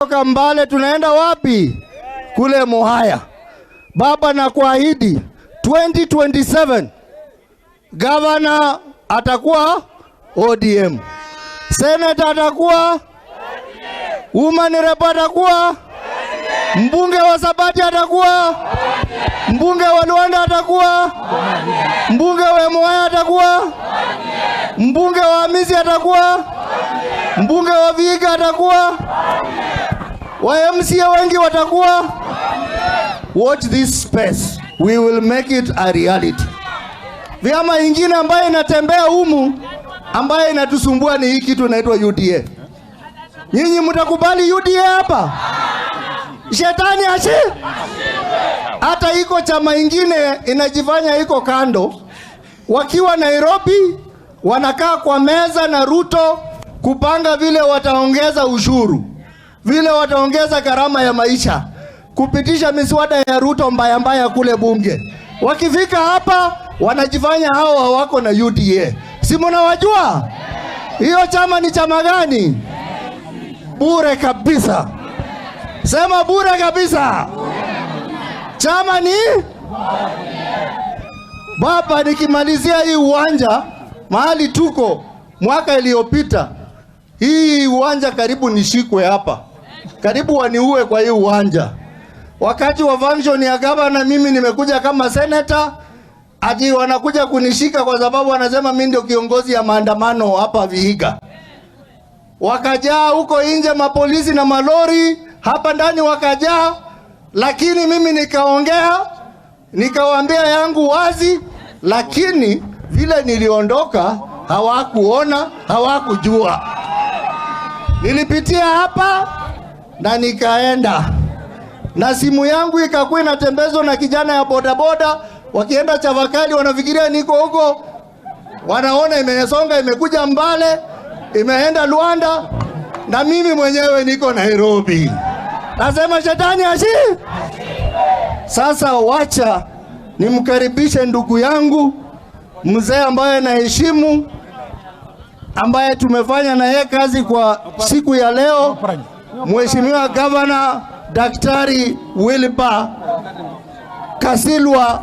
Kutoka Mbale tunaenda wapi? Kule Muhaya. Baba, nakuahidi 2027 gavana atakuwa ODM, senator atakuwa, woman rep atakuwa, mbunge wa Sabati atakuwa, mbunge wa Luanda atakuwa, mbunge wa Muhaya atakuwa, mbunge wa Hamisi atakuwa, mbunge wa Vihiga atakuwa, wa MCA wengi watakuwa. Watch this space, we will make it a reality. Vyama ingine ambayo inatembea humu ambayo inatusumbua ni hii kitu inaitwa UDA. Nyinyi mtakubali UDA hapa? Shetani ashi hata iko chama ingine inajifanya iko kando, wakiwa Nairobi wanakaa kwa meza na Ruto kupanga vile wataongeza ushuru, vile wataongeza gharama ya maisha, kupitisha miswada ya Ruto mbaya mbaya kule bunge. Wakifika hapa wanajifanya hao hawako na UDA. Si mnawajua? Hiyo chama ni chama gani? Bure kabisa. Sema bure kabisa. Chama ni baba. Nikimalizia hii uwanja mahali tuko mwaka iliyopita, hii uwanja karibu nishikwe hapa, karibu waniue kwa hii uwanja. Wakati wa function ya gavana, mimi nimekuja kama senator, ati wanakuja kunishika kwa sababu wanasema mimi ndio kiongozi ya maandamano hapa Vihiga. Wakajaa huko nje mapolisi na malori, hapa ndani wakajaa, lakini mimi nikaongea, nikawaambia yangu wazi, lakini vile niliondoka hawakuona, hawakujua. Nilipitia hapa na nikaenda, na simu yangu ikakuwa inatembezwa na kijana ya bodaboda. Wakienda Chavakali wanafikiria niko huko, wanaona imesonga, imekuja Mbale, imeenda Luanda, na mimi mwenyewe niko Nairobi. Nasema shetani ashi. Sasa wacha nimkaribishe ndugu yangu mzee ambaye naheshimu, ambaye tumefanya na yeye kazi kwa siku ya leo, Mheshimiwa Gavana Daktari Wilbur Kasilwa.